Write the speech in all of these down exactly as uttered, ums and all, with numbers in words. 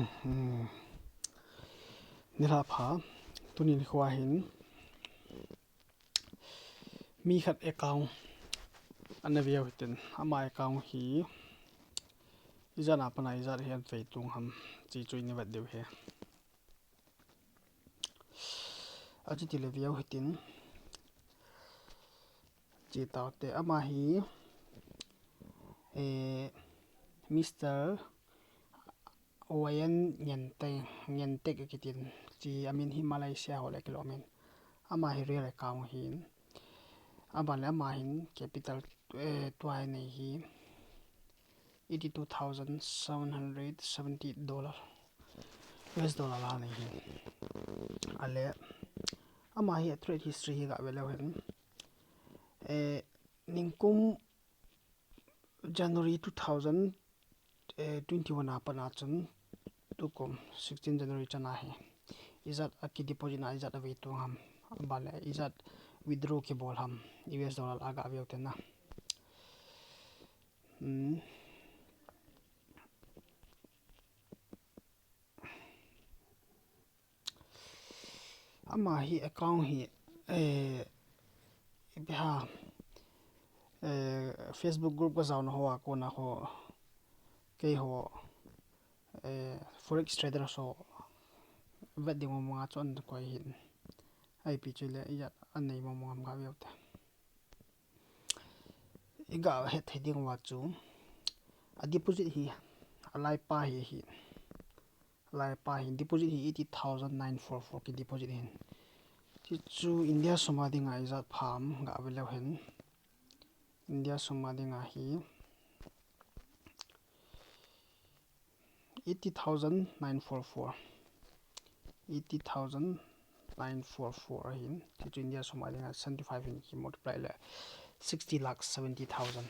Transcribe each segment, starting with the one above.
Hmm. Nilhah pha, tuni nikho hin mi khat account ana veu hitin, ama account hi ijat a pat a ijat hi ana vei tung ham, ti chu ina vet diu ahi. Achuti le veu hitin, ti taute, ama hi, eh, Mister Wayan Ngentek, Ngentek akitin, ti amin hi Malaysia ho le kilom in. Ama hi real account ahin. Aban le ama hin capital, eh, tua anei hi eighty-two thousand seven hundred seventy dollar, U S dollar la anei hi. Ale, ama hi a trade history hi ga ve leu hen, eh, ningkum January two thousand twenty-one a pat a chun tukum sixteen January chan a hi ijat a kideposit na, ijat a vei tung ham, aban le ijat withdraw kibol ham, U S dollar a ga veu te na. Hmm. Ama hi account hi, eh, ipi ham, eh, Facebook group ka jaona hoa kona ho, keiho, eh, forex trader ho vet ding mong mong a chu ana koi hin. Ipi chu le ijat anei mong mong ham ga veu te. I ga het thei ding uva chu, a deposit hi, a laipa hi, hi, laipa hi, deposit hi eighty thousand nine four four kideposit hin. Ti chu India sum a dinga ijat pha ham ga ve leu hen. India sum a dinga hi eighty thousand nine four four. Eighty thousand nine four four ahin. Ti chu India sum a dinga seventy-five hin ki multiply le sixty lakhs seventy thousand.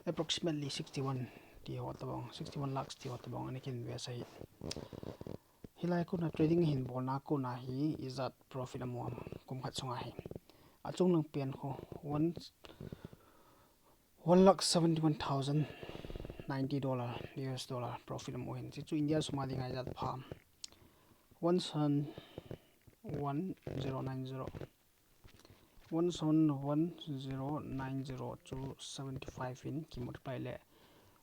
Approximately sixty-one ti ho tabang, sixty-one lakhs ti ho tabang ana ki invest ahi. Hilai kona trading hin bolna kona hi ijat profit amu ham kum khat sunga hi. Achung lang pen ho one, one lakh seventy-one thousand ninety dollar, U S dollar profit amu hin. Ti chu India sum a dinga ijat pha ham. One seven one zero nine zero. One seven one zero nine zero chu seventy-five in ki multiply le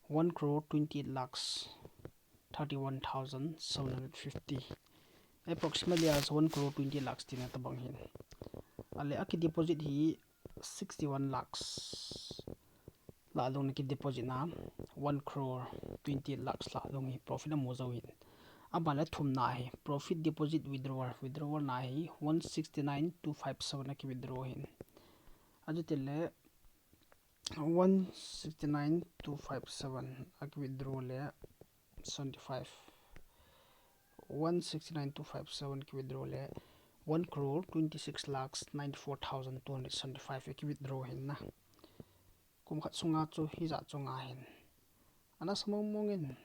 one crore twenty-eight lakhs thirty-one thousand seven hundred fifty. Approximately as one crore twenty lakhs tina tabang hin. Ale a kideposit hi sixty-one lakhs lah lung na kideposit na, one crore twenty lakhs lah lung hi profit amu jou hin. Aban le thumna hi profit deposit withdrawal, withdrawal na hi one sixty-nine two five seven a ki withdraw hin. Achuti le one sixty-nine two five seven a ki withdraw le seventy-five, one sixty-nine two five seven ki withdraw le one crore twenty-six lakhs ninety-four thousand two hundred seventy-five a ki withdraw hin na. Kum khat sunga chu hijat chu nga hin. Ana sa mong mong in.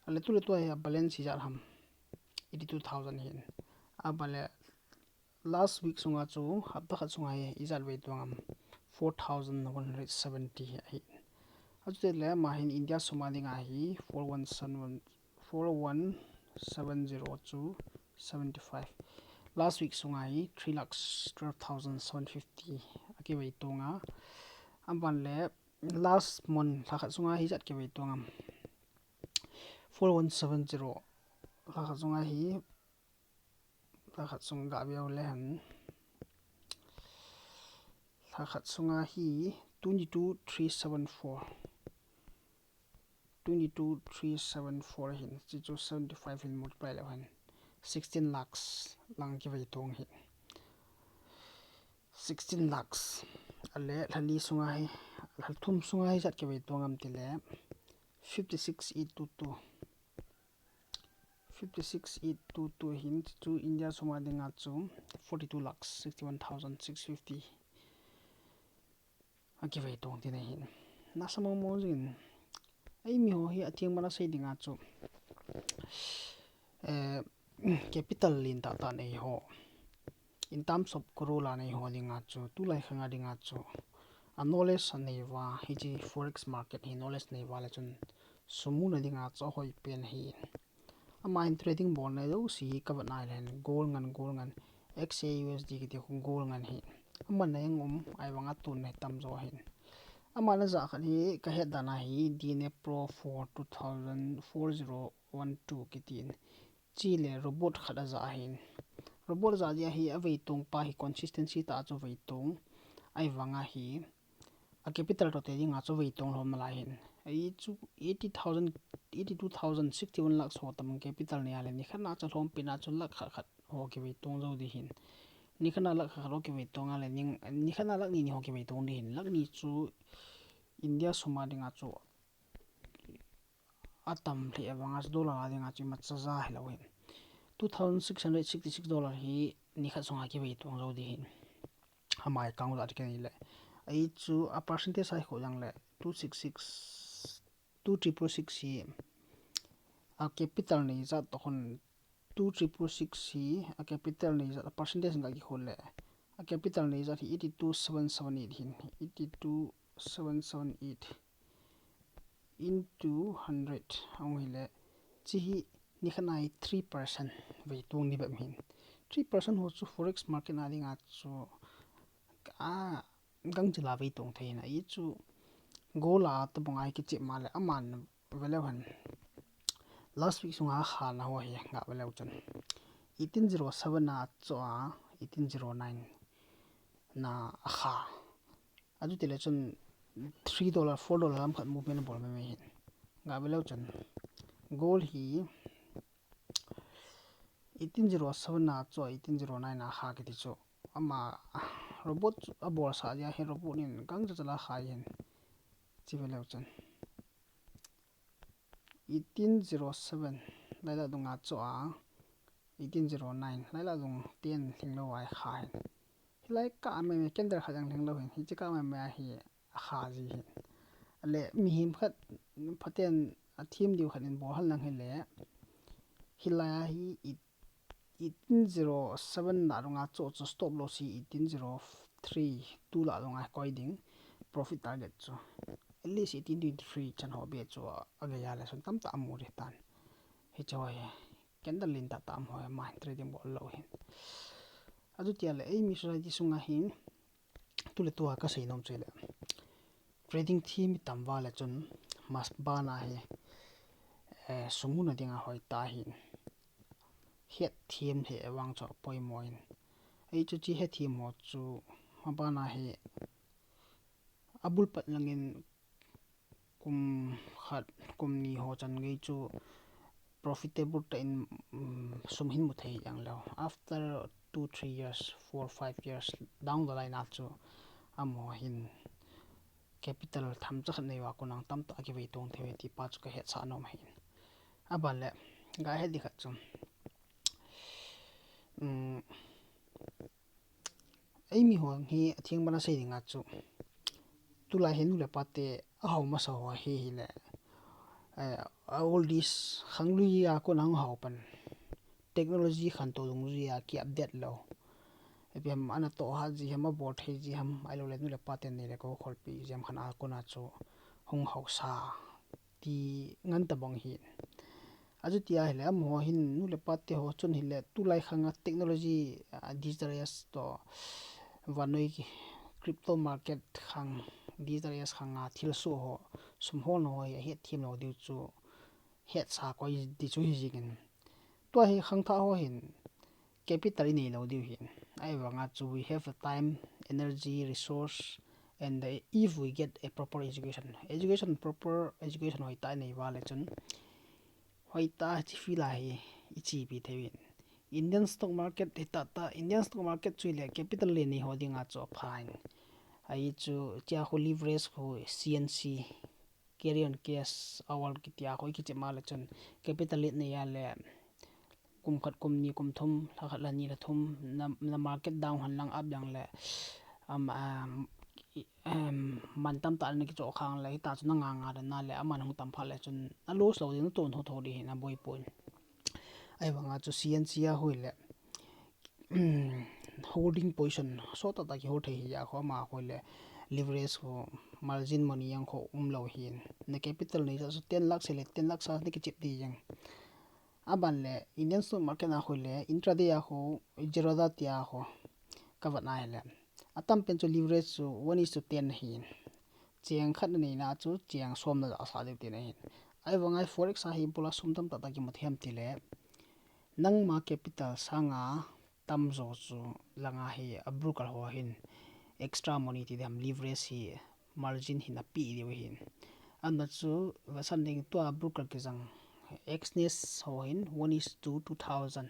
Ale tu le tu a balance hijat ham eighty-two thousand hin. Aban le last week sunga chu, hapta khat sunga hi ijat vei tung ham, four thousand one hundred seventy ahi. Achuti le ama hin India sum a dinga hi four one seven, four one seven zero chu seventy-five. Last week sunga hi three lakhs twelve thousand seven fifty a ki vei tung a. Aban le last month lha khat sunga hi ijat ki vei tung ham, four one seven zero. Lha khat sunga hi, lha khat sung ga veu le hen. Lha khat sunga hi twenty-two three seven four. Twenty-two three seven four hin, ti chu seventy-five hin multiply le hen. Sixteen lakhs lang ki vei tung hi. Sixteen lakhs. Ale lha li sunga hi, lha thum sunga hi ijat ki vei tung ham ti le fifty-six eight two two. Fifty-six eight two two hin, chu India sum a dinga chu forty-two lakhs sixty-one thousand six fifty a ki vei tung tina hin. Na sa mong mong jing in. Eimi ho hi a theng mana sei dinga chu, eh, capital lin tah tah nei ho, in terms of crore la nei ho dinga chu, tulai khanga dinga chu a knowledge a nei uva, hiche forex market hi knowledge nei uva le chun sum muna dinga chu ahoi pen ahi. Ama hin trading bolna jouse hi kavet na ahile hin gold ngen, gold ngen, X A U S D kiti gold ngen hi aman a jong um, ahivanga tun a hi tamjo ahin. Ama najah khat hi kahet dan a hi D N A Pro four two thousand four zero one two kitin. Chule robot khat ajah ahin. Robot jah jeh a hi aveitong pa hi consistency tah a chu aveitong. Ahivanga hi a capital toh te dinga chu aveitong lhom nalai hin. Ahi chu eighty thousand, eighty two thousand, sixty one lakhs ho tam capital nei a le, nikhat na chu lhompi na chu lakh khat khat ho kiveitong jou ding hin. Nikhat na lakh khat khat ho kiveitong a le, ning, nikhat na lakh ni ni ho kiveitong ding hin. Lakh ni chu India sum a dinga chu atam lheh vanga chu dollar a dinga chu imacha ja hilou hin. Two thousand six hundred sixty six dollar hi nikhat sunga kiveitong jou ding hin. Ama account a ti kei le. Ahi chu a percentage a hi kho jong le two six six, two triple six hi a capital nei jat toh khun two triple six hi a capital nei jat a percentage ga kikhol le. A capital nei jat hi eighty two seven seven eight hin, eighty two seven seven eight into hundred ahung hile, chi hi nikhat na hi three percent veitong ni bep hin. Three percent ho chu forex market na dinga chu a gangchel a veitong thei hin. Ahi chu gold a tobang a hi kichep ma le aman veleu hen. Last week sunga akha na ho hi ga veleu chun. Eighteen zero seven a achoh a, eighteen zero nine na akha. Achuti le chun three dollar, four dollar lam khat movement abol mai mai hin. Ga veleu chun. Gold hi eighteen zero seven a achoh, eighteen zero nine a akha kiti chu. Ama robot abolsah jeh a hi robot in gangchel a akha hin. Chi veleu chun. Eighteen zero seven lailah dunga achoh a, eighteen zero nine lailah dung ten lhinglou a akha hin. Hilai kah a mai mai candle khat jong lhinglou hin, hiche kah a mai mai a hi akha ji hin. Ale mihem khat phaten athem diu khat in bol hal nang hile, hilai a hi eight, eighteen zero seven na dunga achoh chu stop loss hi eighteen zero three, tulai dunga koi ding profit target chu. At least eighteen twenty three chan ho bep chu agei a le chun tamtah amu ding tan. Hiche ho hi candle len tah tah amu hi ama hin trading bol lou hin. Achuti a le eimi society sunga hin tuletua kasei nom chu le. Trading them mi tam uva le chun must ban a hi, eh, sum muna dinga hoitah hin. Hetthem hi vang chu apoimo in. Ahi chu chi hetthem ho chu maban a hi abul pat langin kum khat, kum ni ho chan gei chu profitable tah in, um, sum hin mu thei jeng leu. After two, three years, four, five years down the line a chu amaho hin capital themcha khat nei uva kon a tamtah a kiveitong thei uve ti pa chu kahetsah nom ahi. Aban le, gahet ding khat chu, um, eimi ho hi atheng ban a sei dinga chu, tulai hi nu le pa te ahao masa ho hi hile, eh, all this khanglui a kon a hung hao pan, technology khantou dungjui a ki update lou. Ipi ham ana toh hat ji ham, abol thei ji ham, ahilou le nu le pa ten nei le gou kholpi ji ham khan a kon a chu hung haosa ti ngen tabang hi. Achuti ahile amaho hin nu le pa te ho chun hile tulai khang a technology, ah, digital age toh vannoi crypto market khang, digital age khang a thilsoh ho, sum holna ho hi ahetthem lou diu chu hetsa koi ding chu hi jingin. Tua hi khangthah ho hin capital inei lou diu hin. Ahivanga chu we have a time, energy, resource, and the, if we get a proper education. Education, proper education hoitah inei uva le chun, hoitah chi field a hi ichepi thei uvin. Indian stock market hi tah tah, Indian stock market chu hile capital len nei ho dinga chu apha in. Ahi chu, tia khu leverage khu C N C, carry on cash, awal kiti a khu ikichep ma le chun capital len nei a le kum khat, kum ni, kum thum, lha khat, lha ni, lha thum, na, na market down hen lang up jeng le, um, um, i, um, man tamtah na kichoh khang le, hita chu na nga nga dan a le, aman hung tam phat le chun na lose lou ding, na ton tho tho ding hi na boi poi. Ahivanga chu C N C a khu hile, um, holding position sot tah tah kihol thei hi a khu ama khu hile, leverage khu, margin money jeng khu umlou hin. Na capital nei sa chu ten lakh sei le, ten lakh sa na kichep ding jeng. Aban le Indian stock market a khu le intraday a khu, Zerodha tia khu kavat na hile, atam pen chu leverage chu one is to ten ahin. Cheng khat na neina chu cheng som na ja sa deu tina hin. Ahivanga forex a hi bula sum tamtah tah kimu thei ham tile, nangma capital sanga tamjo chu langa hi a broker ho hin extra money ti dam, leverage hi, margin hin api diu hin. Amna chu vasan ding tua broker kijang Exness ho hin one is to two thousand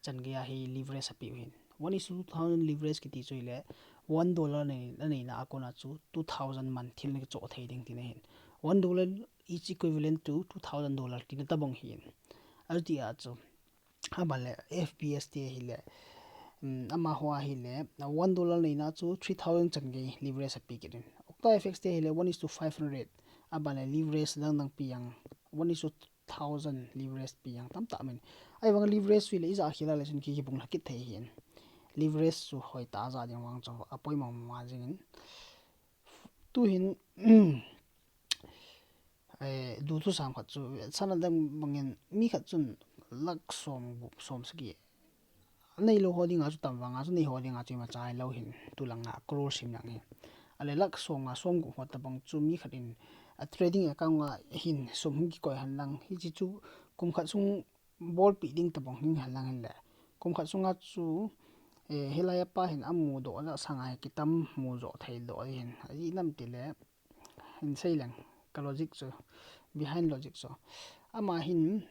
chan gei a hi leverage apiu hin. One is to two thousand leverage kiti chu hile one dollar nei, na neina a kona chu two thousand man thil na kicho thei ding tina hin. One dollar is equivalent to two thousand dollar tina tabang hin. Achuti a chu, aban le F P S ti hile, um, amaho a hile, na one dollar neina chu three thousand chan gei leverage api kit in. Octa F X ti hile one is to five hundred, aban le leverage dang dang pi yang, one is to thousand leverage pi yang tamtah min. Ahivang leverage chu hile ija khel a le chun ki, kibung lha kit thei hin. Leverage chu hoitah a ja ding vang chu apoimo mama jing in. Tu hin, eh, du thusam khat chu, sana dang bangin mi khat chun lakh som gup, som sagi. Neilou ho dinga chu tam vanga chu nei ho dinga chu ima chai lou hin, tu langa crore sim lang hin. Ale lakh som nga som gup ho tabang chu mi khat in a trading account a hin sum hung kikoi hen lang. Hichi chu kum khat sung bolpi ding tabang hing hen lang hin le. Kum khat sunga chu, eh, hilai a pa hin amu doh ja sanga hi kitam mu jo thei doh hin. Aji nam tile, hin sei leng, ka logic chu, behind logic chu. Ama hin,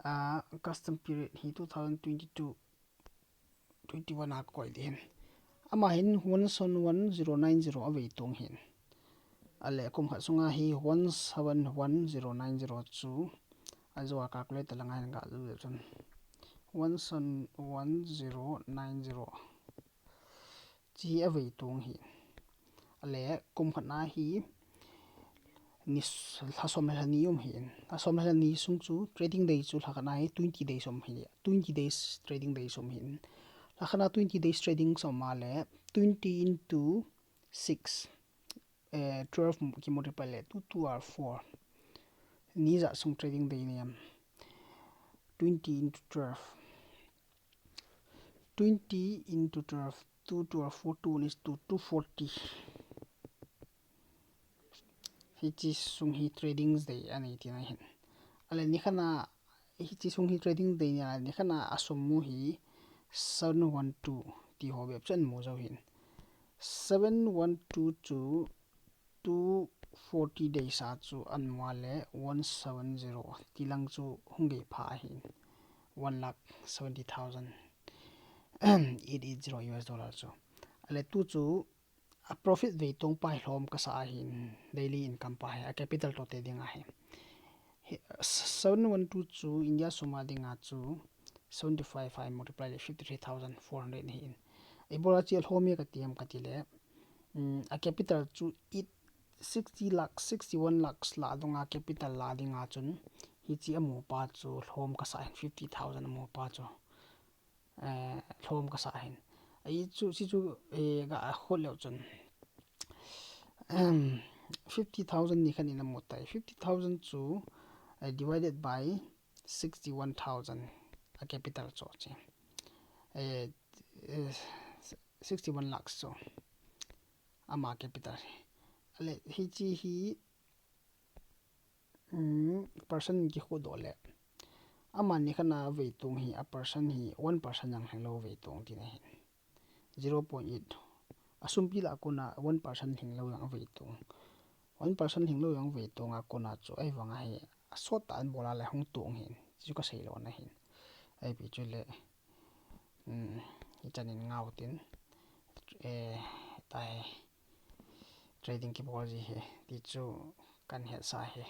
ah, custom period hi two thousand twenty-two, twenty-one a koi di hin. Ama hin one seven one zero nine zero avei tung hin. Ale kum khat sunga hi one seven one zero nine zero chu, ajo a calculator langa hin ga ju chun. One seven one zero nine zero. Chi avei tung hi. Ale kum khat na hi ni s-, lha som le lha ni um hin. Lha som le lha ni sung chu trading day chu lha khat na hi twenty days um hi. Twenty days trading days um hin. Lha khat na twenty days trading som a le twenty into six, eh, twelve ki multiply le two two are four. Ni ja sung trading day ni am. Twenty into twelve. Twenty into twelve, two two are four, two one is two, two forty. Hichi sung hi trading day ani tina hin. Ale ni khat na hichi sung hi trading day ni, ale ni khat na asum mu hi seven one two ti ho bep chu amu jo hin. Seven one two chu two forty days a chu amu a le one seven zero ti lang chu hung gei pha ahin. One lakh seventy thousand eight eight zero U S dollar chu. Ale tu chu a profit vei tung pa hi lhom kasa ahin, daily income pa hi, a capital to te ding ahi. Hi, seven one two chu India sum a dinga chu seventy five a multiply le fifty three thousand four hundred ahin. Ibola chi a lhom e kati ham kati le, um, a capital chu it sixty lakhs, sixty one lakhs la dunga capital la dinga chun, hichi amu pa chu lhom kasa ahin, fifty thousand amu pa chu. Eh, lhom kasa ahin. Ahi chu, si chu, eh, ga khol leu chun. Em, fifty thousand ni khat in amu tai. Fifty thousand chu, eh, divided by sixty one thousand a capital chu chi. Eh, eh, sixty one lakhs chu ama capital. Ale, hichi hi, um, percent in kikhuh doh le. Ama ni khat na vei tung hi, a percent hi one percent jang lhing lou vei tung tina hin. Zero point eight. Asumpi la kona one percent lhing lou jang vei tung. One percent lhing lou jang vei tung a kona chu ahivang ahi, asot ta an bola le hung tung hin. Chu kasei lou na hin. Ahi pi chu le, um, hichan in ngau tin. Eh, tai trading kibol ji hi. Ti chu kan het sa hi.